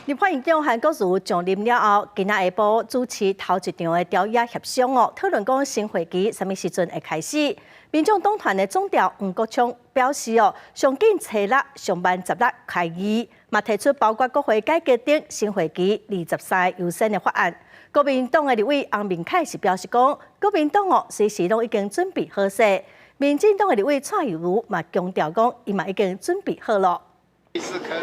立法院長韓國瑜上任了後，今仔下晡主持頭一場的朝野協商哦，討論講新會期啥物時陣會開始。民眾黨團的總召黃國昌表示哦，上緊初六、上慢十六開議，嘛提出包括國會改革等新會期23個優先的法案。國民黨的立委翁明凱是表示講，國民黨哦隨時攏已經準備好勢。民進黨的立委蔡逸儒嘛強調講，伊嘛已經準備好囉。給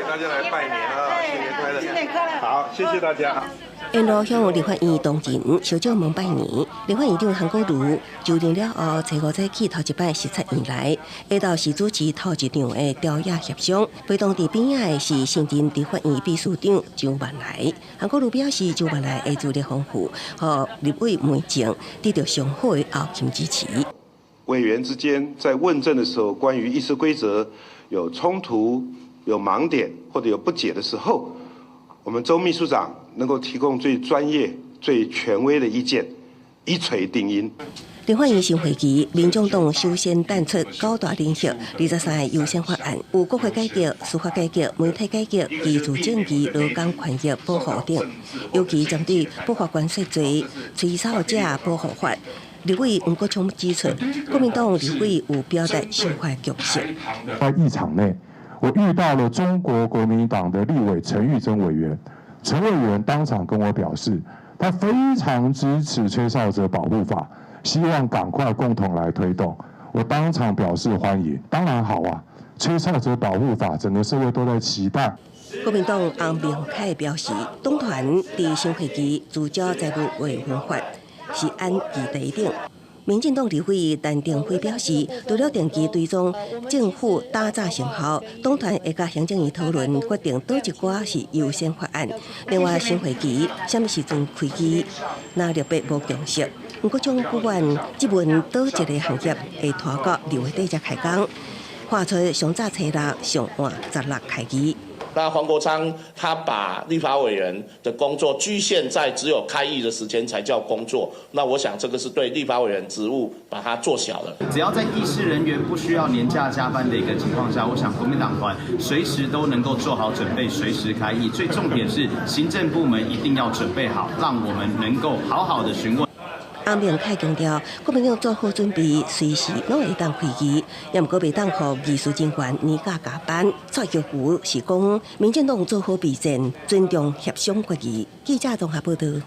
大家來拜年啊！新年快樂！新年快樂！好，謝謝大家。沿路向立法院同仁相借問拜年，立法院長韓國瑜就任了後，初五早起頭一擺視察院內，下晝是主持頭一場的朝野協商。陪同佇邊仔的是新任立法院秘書長周萬來。韓國瑜表示，周萬來的資歷豐富，予立委梅靜得到上好的後勤支持。委員之間在問政的時候，關於議事規則有衝突、有盲點或者有不解的時候，我們周秘書長能夠提供最專業、最權威的意見，一錘定音。立法院新會期，民眾黨首先彈出九大領域23個優先法案，有國會改革、司法改革、媒體改革、居住正義、勞工權益保護等，尤其針對不法關稅罪、吹哨者保護法。立委黃國昌指出，國民黨立委有表達想法共識。在議場內，我遇到了中國國民黨的立委陳玉珍委員，陳委員當場跟我表示，他非常支持吹哨者保護法，希望趕快共同來推動。我當場表示歡迎，當然好啊，吹哨者保護法，整個社會都在期待。國民黨翁明凱表示，黨團佇新會期聚焦財務劃分法，是按議題頂。民進黨立委陳亭妃表示，除了定期追蹤政府打詐成效，黨團會佮行政院討論決定佗一寡是優先法案。另外，新會期啥物時陣開議，若特別無共識。黃國昌不管質問佗一个行業會拖到6月底才開工，喊出上早初六，上晚十六開議。那黃國昌他把立法委員的工作局限在只有開議的時間才叫工作，那我想這個是對立法委員職務把它做小了。只要在議事人員不需要年假加班的一個情況下，我想國民黨團隨時都能夠做好準備，隨時開議。最重點是行政部門一定要準備好，讓我們能夠好好的詢問。翁明凱強調，國民黨做好準備，隨時攏會當開議，也毋過袂當予議事人員年假加班。蔡玉如是講，民進黨做好備戰，尊重協商決議。記者綜合報道。